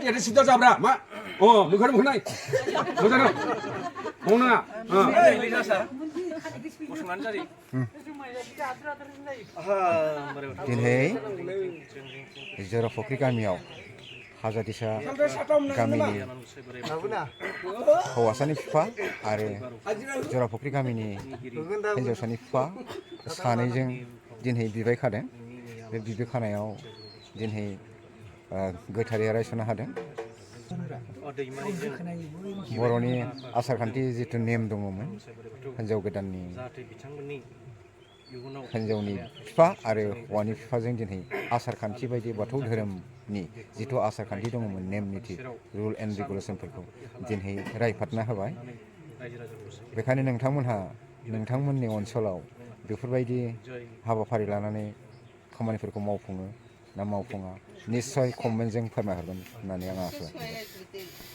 얘들 진짜 잡으라. 마. 뭐가는 뭐나이. 뭐잖아. 오나. दिनै जरा फुख्रि गामियाव हाजादिसा गामिनि हौवासानि बिफा आरो जरा फुख्रि गामिनि हिन्जावसानि बिफा सानैजों दिनै बिबाय खादों। बे बिबाय खानायाव दिनै गोथारै रायसननो हादों। बर'नि आसारखान्थि जिथु नेम दङमोन हिन्जाव गोदाननि हिन्जावनि बिफा आरो हौवानि बिफाजों दिनै आसारखान्थि बायदि बाथौ धोरोमनि जिथु आसारखान्थि दङमोन नेम निथि रुल एन्ड रेगुलेसनफोरखौ दिनै रायफादना होबाय। बेखायनो नोंथांमोनहा नोंथांमोननि ओनसोलाव बेफोरबायदि हाबाफारि लानानै खामानिफोरखौ मावफुङो ना मावफुङा निस्सय कमेन्टजों फोरमायहरगोन होननानै आं आसा खालामो।